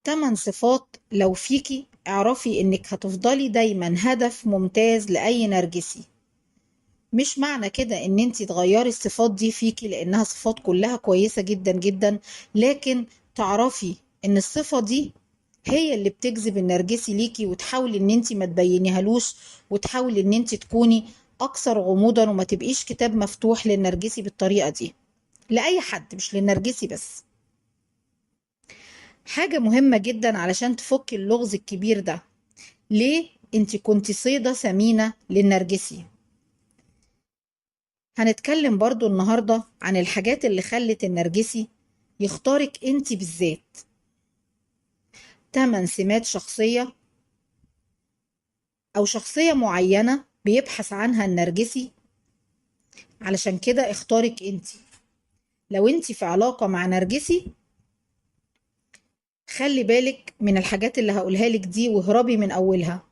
8 صفات لو فيكي اعرفي انك هتفضلي دايما هدف ممتاز لأي نرجسي. مش معنى كده ان انتي تغيري الصفات دي فيكي لانها صفات كلها كويسة جدا جدا، لكن تعرفي ان الصفة دي هي اللي بتجذب النرجسي ليكي، وتحاولي ان انتي ما تبينيهالوش، وتحاولي ان انتي تكوني اكثر غموضا وما تبقيش كتاب مفتوح للنرجسي بالطريقة دي، لأي حد مش للنرجسي بس. حاجة مهمة جدا علشان تفكي اللغز الكبير ده، ليه انت كنت صيدة ثمينة للنرجسي؟ هنتكلم برضو النهاردة عن الحاجات اللي خلت النرجسي يختارك انت بالذات. 8 سمات شخصية أو شخصية معينة بيبحث عنها النرجسي، علشان كده اختارك انت. لو انت في علاقة مع نرجسي خلي بالك من الحاجات اللي هقولها لك دي واهربي من أولها.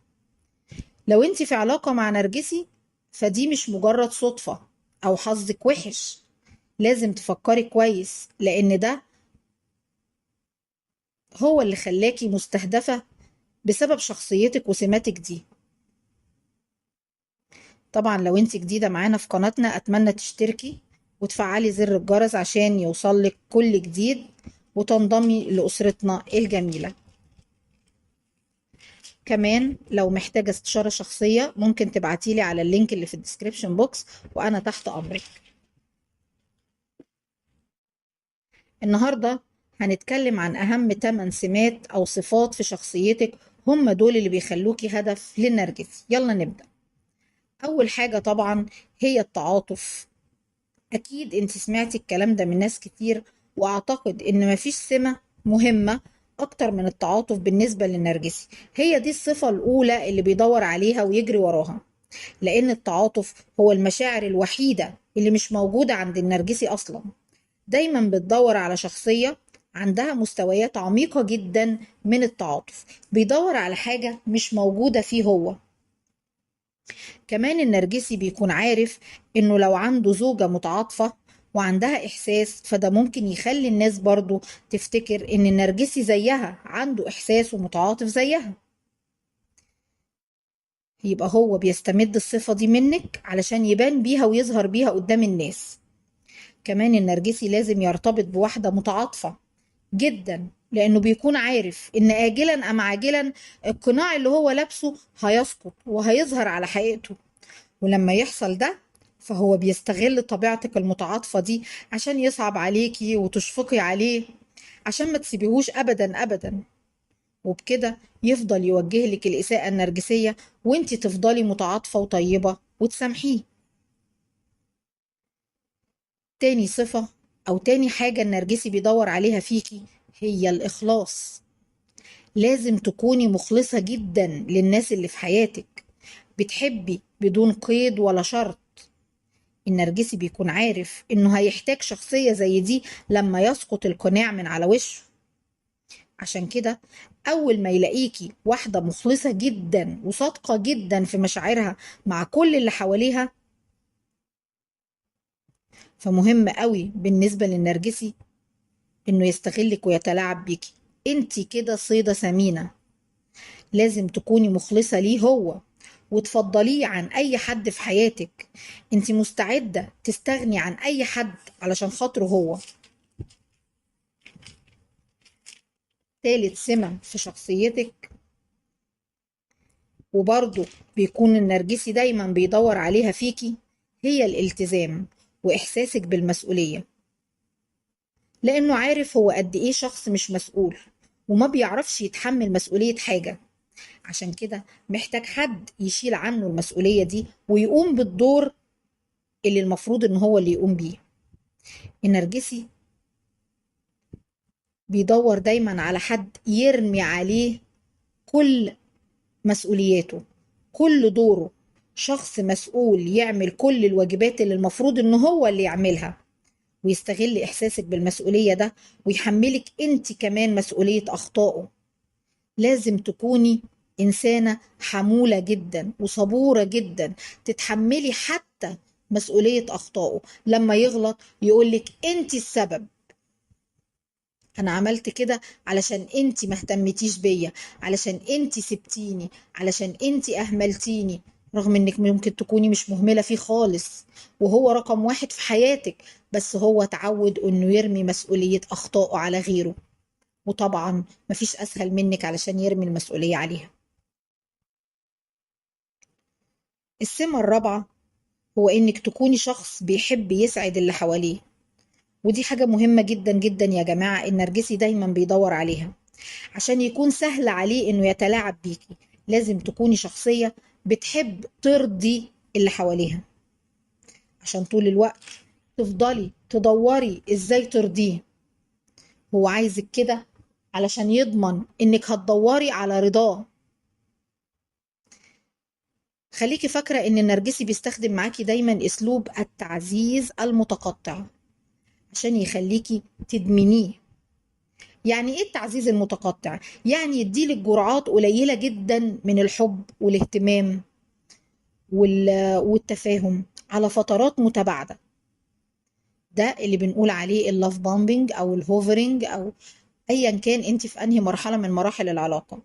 لو انت في علاقة مع نرجسي فدي مش مجرد صدفة أو حظك وحش، لازم تفكري كويس، لأن ده هو اللي خلاكي مستهدفة بسبب شخصيتك وسماتك دي. طبعا لو انت جديدة معانا في قناتنا أتمنى تشتركي وتفعلي زر الجرس عشان يوصلك كل جديد وتنضمي لأسرتنا الجميلة. كمان لو محتاجة استشارة شخصية ممكن تبعتيلي على ال link اللي في ال description box وأنا تحت أمرك. النهاردة هنتكلم عن أهم 8 سمات أو صفات في شخصيتك، هم دول اللي بيخلوكي هدف للنرجسي. يلا نبدأ. أول حاجة طبعا هي التعاطف. أكيد أنت سمعتي الكلام ده من ناس كتير، وأعتقد إن مفيش سمة مهمة أكتر من التعاطف بالنسبة للنرجسي. هي دي الصفة الأولى اللي بيدور عليها ويجري وراها، لأن التعاطف هو المشاعر الوحيدة اللي مش موجودة عند النرجسي أصلا. دايما بتدور على شخصية عندها مستويات عميقة جدا من التعاطف، بيدور على حاجة مش موجودة فيه هو. كمان النرجسي بيكون عارف إنه لو عنده زوجة متعاطفة وعندها إحساس فده ممكن يخلي الناس برضو تفتكر إن النرجسي زيها، عنده إحساس ومتعاطف زيها. يبقى هو بيستمد الصفة دي منك علشان يبان بيها ويظهر بيها قدام الناس. كمان النرجسي لازم يرتبط بواحدة متعاطفة جدا، لأنه بيكون عارف إن آجلا أم عاجلا القناع اللي هو لابسه هيسقط وهيظهر على حقيقته. ولما يحصل ده فهو بيستغل طبيعتك المتعاطفة دي عشان يصعب عليكي وتشفقي عليه، عشان ما تسيبيهوش أبدا أبدا. وبكده يفضل يوجه لك الإساءة النرجسية وانتي تفضلي متعاطفة وطيبة وتسامحيه. تاني صفة أو تاني حاجة النرجسي بيدور عليها فيكي هي الإخلاص. لازم تكوني مخلصة جدا للناس اللي في حياتك، بتحبي بدون قيد ولا شرط. النرجسي بيكون عارف إنه هيحتاج شخصية زي دي لما يسقط القناع من على وشه. عشان كده أول ما يلاقيكي واحدة مخلصة جدا وصادقة جدا في مشاعرها مع كل اللي حواليها، فمهم قوي بالنسبة للنرجسي إنه يستغلك ويتلاعب بيكي. انتي كده صيدة ثمينة، لازم تكوني مخلصة ليه هو وتفضليه عن أي حد في حياتك. انتي مستعدة تستغني عن أي حد علشان خاطره هو. تالت سمة في شخصيتك وبرضه بيكون النرجسي دايما بيدور عليها فيكي هي الالتزام وإحساسك بالمسؤولية، لأنه عارف هو قد إيه شخص مش مسؤول وما بيعرفش يتحمل مسؤولية حاجة. عشان كده محتاج حد يشيل عنه المسؤولية دي ويقوم بالدور اللي المفروض إن هو اللي يقوم بيه. النرجسي بيدور دايما على حد يرمي عليه كل مسؤولياته، كل دوره، شخص مسؤول يعمل كل الواجبات اللي المفروض إن هو اللي يعملها، ويستغل إحساسك بالمسؤولية ده ويحملك أنت كمان مسؤولية أخطائه. لازم تكوني إنسانة حمولة جدا وصبورة جدا، تتحملي حتى مسؤولية أخطائه. لما يغلط يقولك أنت السبب. انا عملت كده علشان انتي ما اهتمتيش بيا، علشان انتي سبتيني، علشان انتي اهملتيني، رغم انك ممكن تكوني مش مهملة فيه خالص وهو رقم واحد في حياتك، بس هو اتعود انه يرمي مسؤولية اخطائه على غيره، وطبعا مفيش اسهل منك علشان يرمي المسؤولية عليها. السمة الرابعة هو انك تكوني شخص بيحب يسعد اللي حواليه، ودي حاجة مهمة جدا جدا يا جماعة، النرجسي دايما بيدور عليها عشان يكون سهل عليه انه يتلاعب بيكي. لازم تكوني شخصية بتحب ترضي اللي حواليها، عشان طول الوقت تفضلي تدوري ازاي ترضيه. هو عايزك كده علشان يضمن انك هتدوري على رضاه. خليكي فاكرة ان النرجسي بيستخدم معاكي دايما اسلوب التعزيز المتقطع عشان يخليكي تدمنيه. يعني ايه التعزيز المتقطع؟ يعني يديلك جرعات قليلة جدا من الحب والاهتمام والتفاهم على فترات متباعدة. ده اللي بنقول عليه ال love bombing او ال hoovering او ايا كان انت في انهي مرحلة من مراحل العلاقة،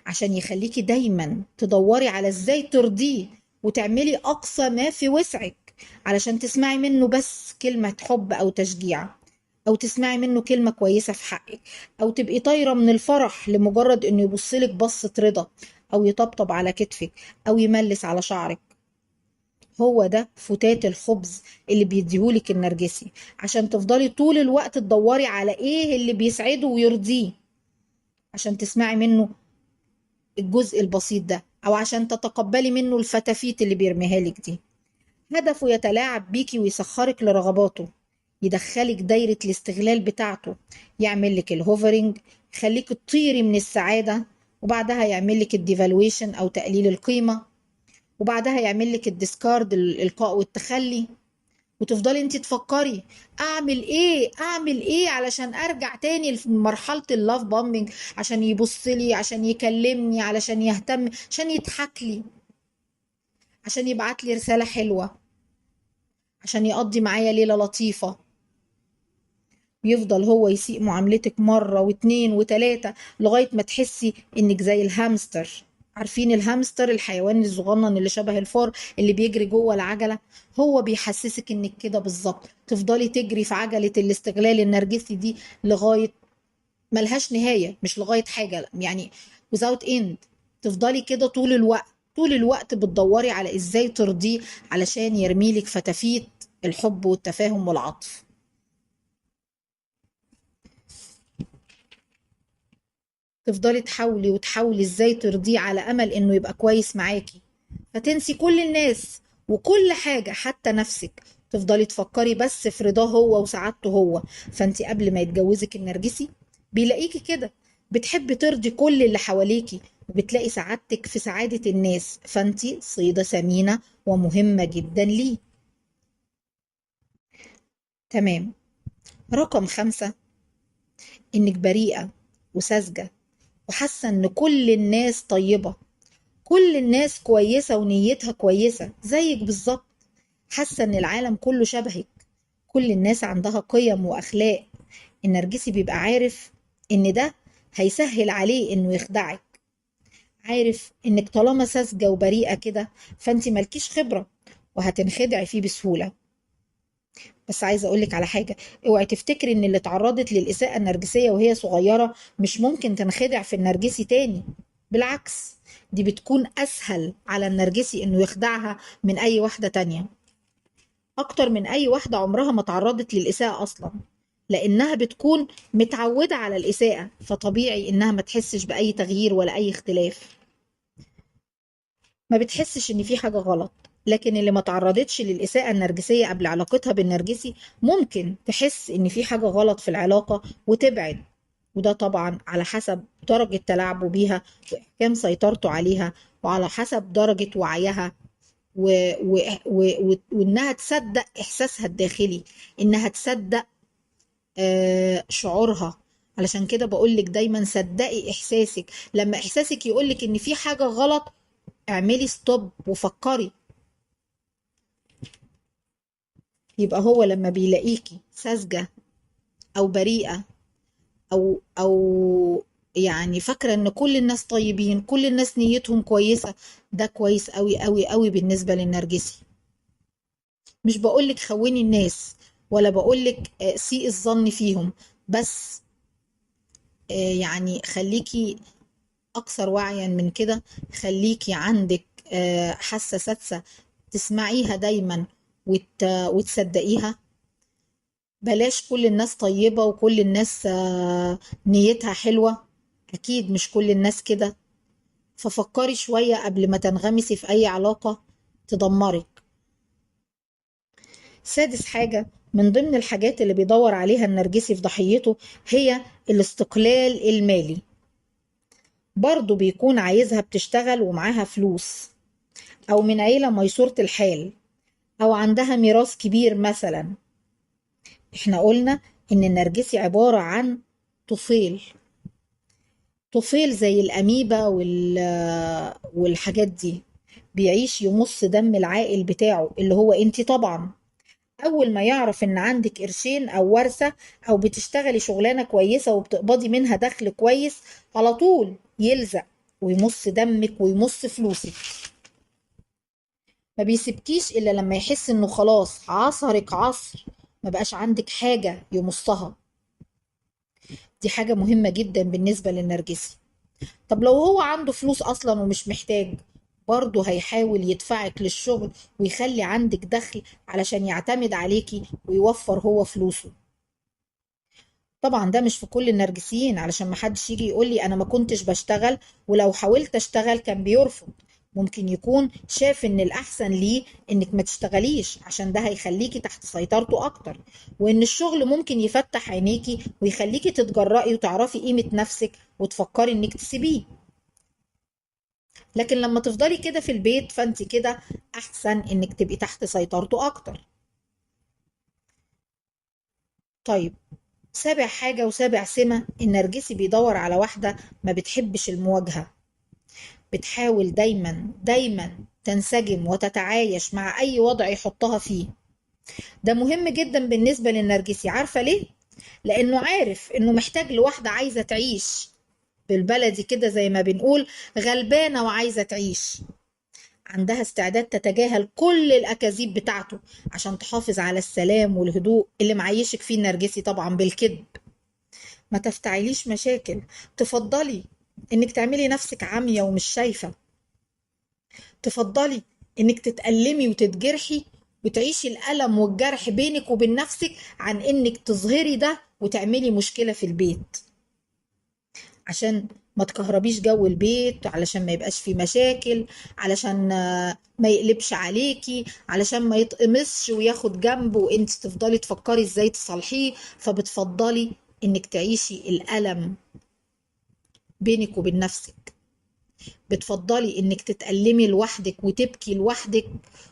عشان يخليكي دايما تدوري على ازاي ترضيه وتعملي اقصى ما في وسعك علشان تسمعي منه بس كلمة حب او تشجيع، او تسمعي منه كلمة كويسة في حقك، او تبقي طايرة من الفرح لمجرد انه يبصلك بصة رضا، او يطبطب على كتفك، او يملس على شعرك. هو ده فتات الخبز اللي بيديهولك النرجسي، عشان تفضلي طول الوقت تدوري على ايه اللي بيسعده ويرضيه، عشان تسمعي منه الجزء البسيط ده، او عشان تتقبلي منه الفتافيت اللي بيرميها لك دي. هدفه يتلاعب بيكي ويسخرك لرغباته، يدخلك دايرة الاستغلال بتاعته، يعمل لك ال hoovering، يخليك تطيري من السعادة، وبعدها يعمل لك ال devaluation او تقليل القيمة، وبعدها يعمل لك ال discard، الإلقاء والتخلي، وتفضلي انت تفكري اعمل ايه، اعمل ايه علشان ارجع تاني لمرحلة ال love bombing، عشان يبص لي، عشان يكلمني، علشان يهتم، عشان يضحك لي، عشان يبعت لي رسالة حلوة، عشان يقضي معايا ليلة لطيفة. يفضل هو يسيء معاملتك مرة واتنين وتلاتة لغاية ما تحسي انك زي الهامستر. عارفين الهامستر، الحيوان الصغنن اللي شبه الفار اللي بيجري جوه العجلة؟ هو بيحسسك انك كده بالظبط، تفضلي تجري في عجلة الاستغلال النرجسي دي لغاية ملهاش نهاية، مش لغاية حاجة يعني without end. تفضلي كده طول الوقت، طول الوقت بتدوري على ازاي ترضيه علشان يرميلك فتافيت الحب والتفاهم والعطف. تفضلي تحاولي وتحاولي ازاي ترضيه على امل انه يبقى كويس معاكي، فتنسي كل الناس وكل حاجة حتى نفسك، تفضلي تفكري بس في رضاه هو وسعادته هو. فانت قبل ما يتجوزك النرجسي بيلاقيكي كده بتحبي ترضي كل اللي حواليكي، وبتلاقي سعادتك في سعادة الناس، فانت صيدة ثمينة ومهمة جدا ليه. تمام. رقم 5، انك بريئة وساذجة وحاسة ان كل الناس طيبة، كل الناس كويسة ونيتها كويسة زيك بالظبط، حاسة ان العالم كله شبهك، كل الناس عندها قيم واخلاق. النرجسي بيبقى عارف ان ده هيسهل عليه انه يخدعك، عارف انك طالما ساذجة وبريئة كده فانت مالكيش خبرة وهتنخدعي فيه بسهولة. بس عايزة اقولك على حاجة، اوعي تفتكري ان اللي اتعرضت للإساءة النرجسية وهي صغيرة مش ممكن تنخدع في النرجسي تاني، بالعكس دي بتكون اسهل على النرجسي انه يخدعها من اي واحدة تانية، اكتر من اي واحدة عمرها ما تعرضت للإساءة اصلا، لانها بتكون متعودة على الإساءة، فطبيعي انها ما تحسش بأي تغيير ولا اي اختلاف، ما بتحسش ان في حاجة غلط. لكن اللي ما تعرضتش للإساءة النرجسية قبل علاقتها بالنرجسي ممكن تحس إن في حاجة غلط في العلاقة وتبعد، وده طبعا على حسب درجة تلاعبه بيها وإحكام سيطرته عليها، وعلى حسب درجة وعيها وإنها تصدق إحساسها الداخلي، إنها تصدق شعورها. علشان كده بقولك دايما صدقي إحساسك، لما إحساسك يقولك إن في حاجة غلط اعملي ستوب وفكري. يبقى هو لما بيلاقيكي ساذجة أو بريئة أو يعني فاكرة إن كل الناس طيبين، كل الناس نيتهم كويسة. ده كويس قوي قوي قوي بالنسبة للنرجسي. مش بقولك خوني الناس ولا بقولك سيء الظن فيهم، بس يعني خليكي أكثر وعيا من كده، خليكي عندك حاسة سادسة تسمعيها دايما وتصدقيها. بلاش كل الناس طيبة وكل الناس نيتها حلوة، أكيد مش كل الناس كده. ففكري شوية قبل ما تنغمسي في أي علاقة تدمرك. سادس حاجة من ضمن الحاجات اللي بيدور عليها النرجسي في ضحيته هي الاستقلال المالي. برضو بيكون عايزها بتشتغل ومعاها فلوس، أو من عيلة ميسورة الحال، أو عندها ميراث كبير مثلا. احنا قلنا إن النرجسي عبارة عن طفيل، طفيل زي الأميبا والحاجات دي، بيعيش يمص دم العائل بتاعه اللي هو انت طبعا. أول ما يعرف إن عندك قرشين أو ورثة أو بتشتغلي شغلانة كويسة وبتقبضي منها دخل كويس، على طول يلزق ويمص دمك ويمص فلوسك. ما بيسيبكيش إلا لما يحس إنه خلاص عصرك عصر، ما بقاش عندك حاجة يمصها. دي حاجة مهمة جدا بالنسبة للنرجسي. طب لو هو عنده فلوس أصلا ومش محتاج، برضه هيحاول يدفعك للشغل ويخلي عندك دخل علشان يعتمد عليكي ويوفر هو فلوسه. طبعا ده مش في كل النرجسيين، علشان ما حدش يجي يقول لي أنا ما كنتش بشتغل ولو حاولت أشتغل كان بيرفض. ممكن يكون شاف إن الأحسن ليه إنك ما تشتغليش، عشان ده هيخليكي تحت سيطرته أكتر، وإن الشغل ممكن يفتح عينيكي ويخليكي تتجرأي وتعرفي قيمة نفسك وتفكري إنك تسيبيه. لكن لما تفضلي كده في البيت فأنت كده أحسن إنك تبقي تحت سيطرته أكتر. طيب سابع حاجة وسابع سمة، النرجسي بيدور على واحدة ما بتحبش المواجهة، بتحاول دايما دايما تنسجم وتتعايش مع أي وضع يحطها فيه. ده مهم جدا بالنسبة للنرجسي. عارفة ليه؟ لأنه عارف إنه محتاج لواحدة عايزة تعيش، بالبلدي كده زي ما بنقول غلبانة وعايزة تعيش، عندها استعداد تتجاهل كل الأكاذيب بتاعته عشان تحافظ على السلام والهدوء اللي معيشك فيه النرجسي طبعا بالكذب. ما تفتعليش مشاكل، تفضلي انك تعملي نفسك عامية ومش شايفة، تفضلي انك تتألمي وتتجرحي وتعيشي الألم والجرح بينك وبين نفسك عن انك تظهري ده وتعملي مشكلة في البيت، عشان ما تكهربيش جو البيت، علشان ما يبقاش في مشاكل، علشان ما يقلبش عليكي، علشان ما يتقمصش وياخد جنبه وانت تفضلي تفكري ازاي تصالحيه. فبتفضلي انك تعيشي الألم بينك وبين نفسك، بتفضلي انك تتألمي لوحدك وتبكي لوحدك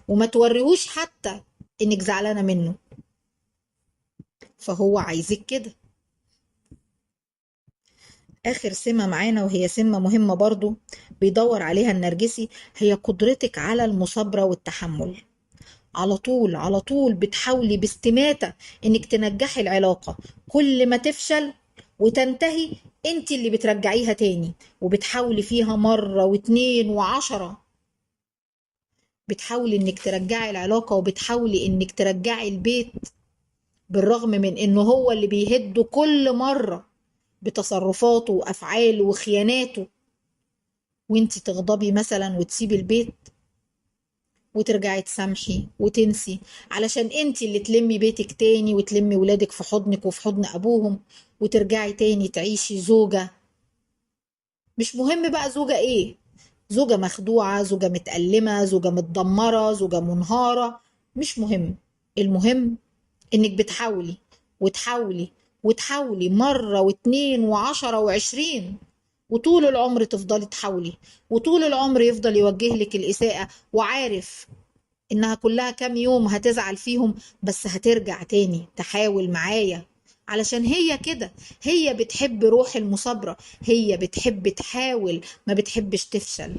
وما توريهوش حتى انك زعلانة منه، فهو عايزك كده. آخر سمة معانا وهي سمة مهمة برضو بيدور عليها النرجسي، هي قدرتك على المصابرة والتحمل. على طول على طول بتحاولي باستماتة انك تنجحي العلاقة، كل ما تفشل وتنتهي انت اللي بترجعيها تاني، وبتحاولي فيها مرة واتنين وعشرة. بتحاولي انك ترجعي العلاقة وبتحاولي انك ترجعي البيت، بالرغم من انه هو اللي بيهده كل مرة بتصرفاته وأفعاله وخياناته، وانت تغضبي مثلا وتسيبي البيت وترجعي تسامحي وتنسي، علشان انت اللي تلمي بيتك تاني وتلمي ولادك في حضنك وفي حضن أبوهم، وترجعي تاني تعيشي زوجة. مش مهم بقى زوجة ايه، زوجة مخدوعة، زوجة متألمة، زوجة متدمرة، زوجة منهارة، مش مهم. المهم انك بتحاولي وتحاولي وتحاولي مرة واتنين وعشرة وعشرين، وطول العمر تفضلي تحاولي، وطول العمر يفضل يوجه لك الإساءة، وعارف إنها كلها كام يوم هتزعل فيهم، بس هترجع تاني تحاول معايا، علشان هي كده، هي بتحب روح المصابرة، هي بتحب تحاول، ما بتحبش تفشل.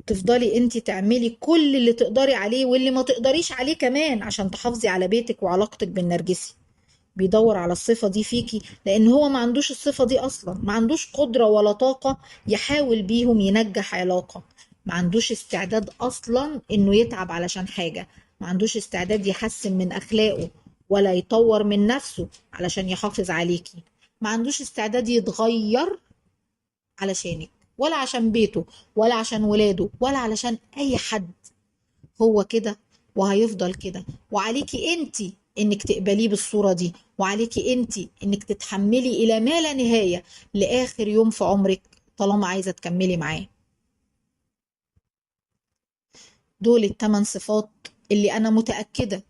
تفضلي انت تعملي كل اللي تقدري عليه واللي ما تقدريش عليه كمان عشان تحافظي على بيتك وعلاقتك بالنرجسي. بيدور على الصفة دي فيكي لان هو ما عندوش الصفة دي اصلا، ما عندوش قدرة ولا طاقة يحاول بيهم ينجح علاقة، ما عندوش استعداد اصلا انه يتعب علشان حاجة، ما عندوش استعداد يحسن من اخلاقه ولا يطور من نفسه علشان يحافظ عليكي، ما عندوش استعداد يتغير علشانك ولا عشان بيته ولا عشان ولاده ولا علشان اي حد. هو كده وهيفضل كده، وعليكي انتي انك تقبليه بالصورة دي، وعليكي انتي انك تتحملي الى ما لا نهاية لاخر يوم في عمرك طالما عايزة تكملي معاه. دول الثمان صفات اللي انا متأكدة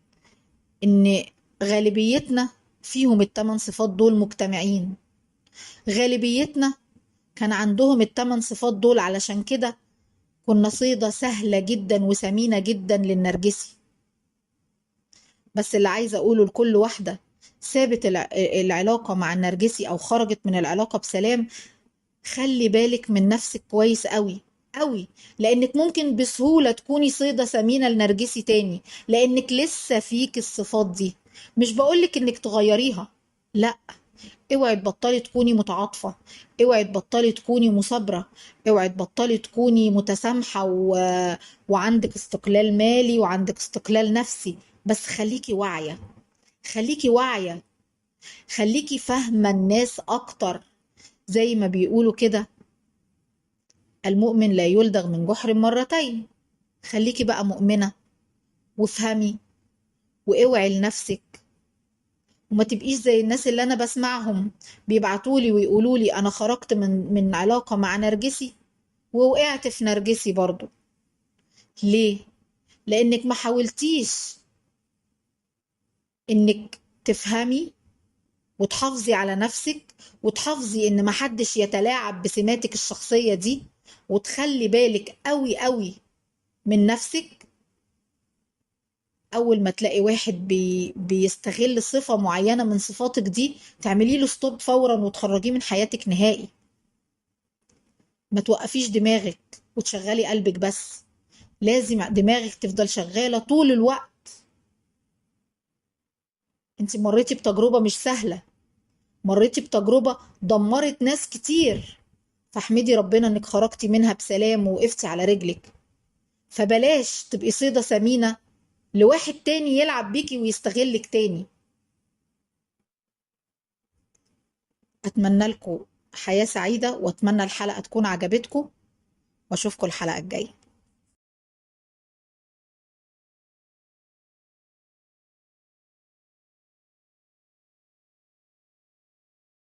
ان غالبيتنا فيهم الثمان صفات دول مجتمعين، غالبيتنا كان عندهم الثمان صفات دول، علشان كده كنا صيدة سهلة جدا وسمينة جدا للنرجسي. بس اللي عايزة أقوله لكل واحدة سابت العلاقة مع النرجسي أو خرجت من العلاقة بسلام، خلي بالك من نفسك كويس قوي قوي، لأنك ممكن بسهولة تكوني صيدة سمينة لنرجسي تاني، لأنك لسه فيك الصفات دي. مش بقولك إنك تغيريها، لأ، اوعي تبطلي تكوني متعاطفة، اوعي تبطلي تكوني مثابرة، اوعي تبطلي تكوني متسامحة وعندك استقلال مالي وعندك استقلال نفسي، بس خليكي واعية، خليكي واعية، خليكي فاهمة الناس أكتر. زي ما بيقولوا كده، المؤمن لا يلدغ من جحر مرتين. خليكي بقى مؤمنة وافهمي واوعي لنفسك، وما تبقيش زي الناس اللي أنا بسمعهم بيبعتولي ويقولولي أنا خرجت من علاقة مع نرجسي ووقعت في نرجسي برضو. ليه؟ لأنك ما حاولتيش إنك تفهمي وتحافظي على نفسك، وتحافظي إن ما حدش يتلاعب بسماتك الشخصية دي، وتخلي بالك قوي قوي من نفسك. أول ما تلاقي واحد بيستغل صفة معينة من صفاتك دي، تعملي له ستوب فورا وتخرجيه من حياتك نهائي. ما توقفيش دماغك وتشغلي قلبك بس، لازم دماغك تفضل شغالة طول الوقت. انت مريتي بتجربة مش سهلة، مريتي بتجربة دمرت ناس كتير، فاحمدي ربنا انك خرجتي منها بسلام ووقفتي على رجلك. فبلاش تبقي صيدة سمينة لواحد تاني يلعب بيكي ويستغلك تاني. اتمنى لكم حياة سعيدة، واتمنى الحلقة تكون عجبتكم، واشوفكم الحلقة الجاية.